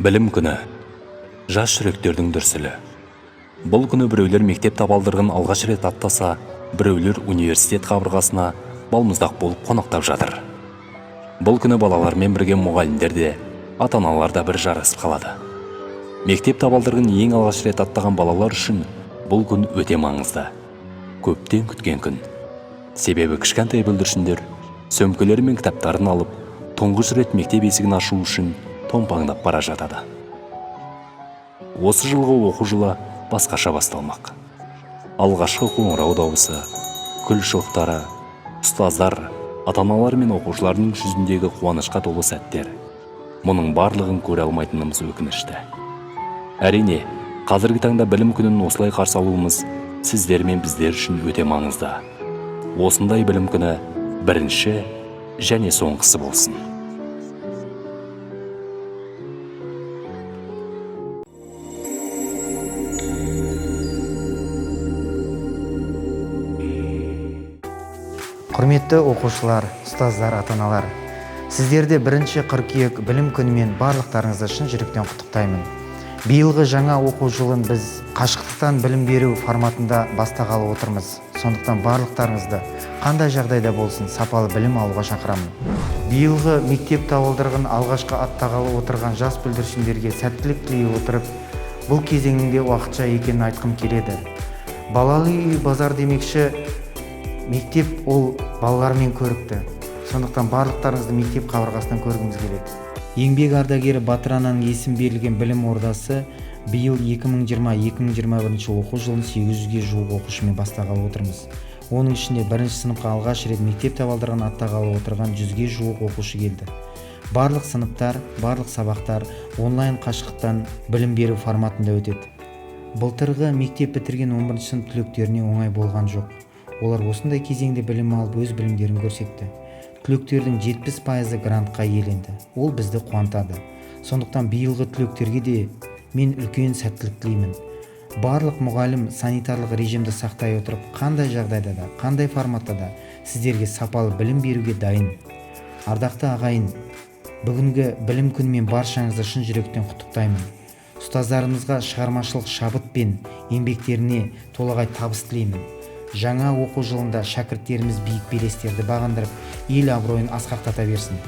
Білім күні. Жас жүректердің дүрсілі. Бұл күні біреулер мектеп табалдырығын алғаш рет аттаса, біреулер университет қабырғасына балмұздақ болып қонақтап жатыр. Бұл күні балалармен бірге мұғалімдер де, ата-аналар да бір жарасып қалады. Мектеп табалдырығын ең алғаш рет аттаған балалар үшін бұл күн өте маңызды. Көптен күткен күн. Себебі кішкентай бүлдіршіндер сөмкелері мен кітаптарын алып, тұңғыш рет мектеп есігін ашу үшін томпаңдап бара жатады. Осы жылғы оқу жылы басқаша басталмақ. Алғашқы қоңырау дауысы, күл шоқтары, ұстаздар, ата-аналар мен оқушылардың жүзіндегі қуанышқа толы сәттер. Мұның барлығын көре алмайтынымыз өкінішті. Әрине, қазіргі таңда білім күнін осылай қарсы алуымыз сіздер мен біздер үшін өте маңызды. Осындай білім күні бірінші және соңғысы болсын. Құрметті оқушылар, ұстаздар, ата-аналар, сіздерді 1 қыркүйек білім күнімен барлықтарыңызды шын жүректен құттықтаймын. Биылғы жаңа оқу жылын біз қашықтықтан білім беру форматында бастағалы отырмыз. Сондықтан барлықтарыңызды қандай жағдайда болсын сапалы білім алуға шақырамын. Биылғы мектеп табалдырығын алғашқы аттағалы отырған жас бүлдіршіндерге сәттілік тілей отырып, бұл кезеңнің де уақытша екенін айтқым келеді. Балалы үй базар демекші, мектеп ол балалармен көрікті. Сондықтан барлықтарыңызды мектеп қабырғасынан көргіміз келеді. Еңбек ардагері Батыр ананың есімі берілген білім ордасы биыл 2020-2021 оқу жылын 800-ге жуық оқушымен бастағалы отырмыз. Оның ішінде бірінші сыныпқа алғаш рет мектеп табалдырығын аттағалы отырған 100-ге жуық оқушы келді. Барлық сыныптар, барлық сабақтар онлайн қашықтан білім беру форматында өтеді. Былтырғы мектеп бітірген 11 сынып түлектеріне оңай болған жоқ. Олар осындай кезеңде білім алып, өз білімдерін көрсетті. Түлектердің 70%-ы грантқа иеленді. Ол бізді қуантады. Сондықтан биылғы түлектерге де мен үлкен сәттілік тілеймін. Барлық мұғалім санитарлық режимді сақтай отырып, қандай жағдайда да, қандай форматта да сіздерге сапалы білім беруге дайын. Ардақты ағайын, бүгінгі білім күнімен баршаңызды шын жүректен құттықтаймын. Ұстаздарымызға шығармашылық шабыт пен еңбектеріне толағай табыс тілеймін. Жаңа оқу жылында шәкірттеріміз биік белестерді бағындырып, ел абыройын асқақтата берсін.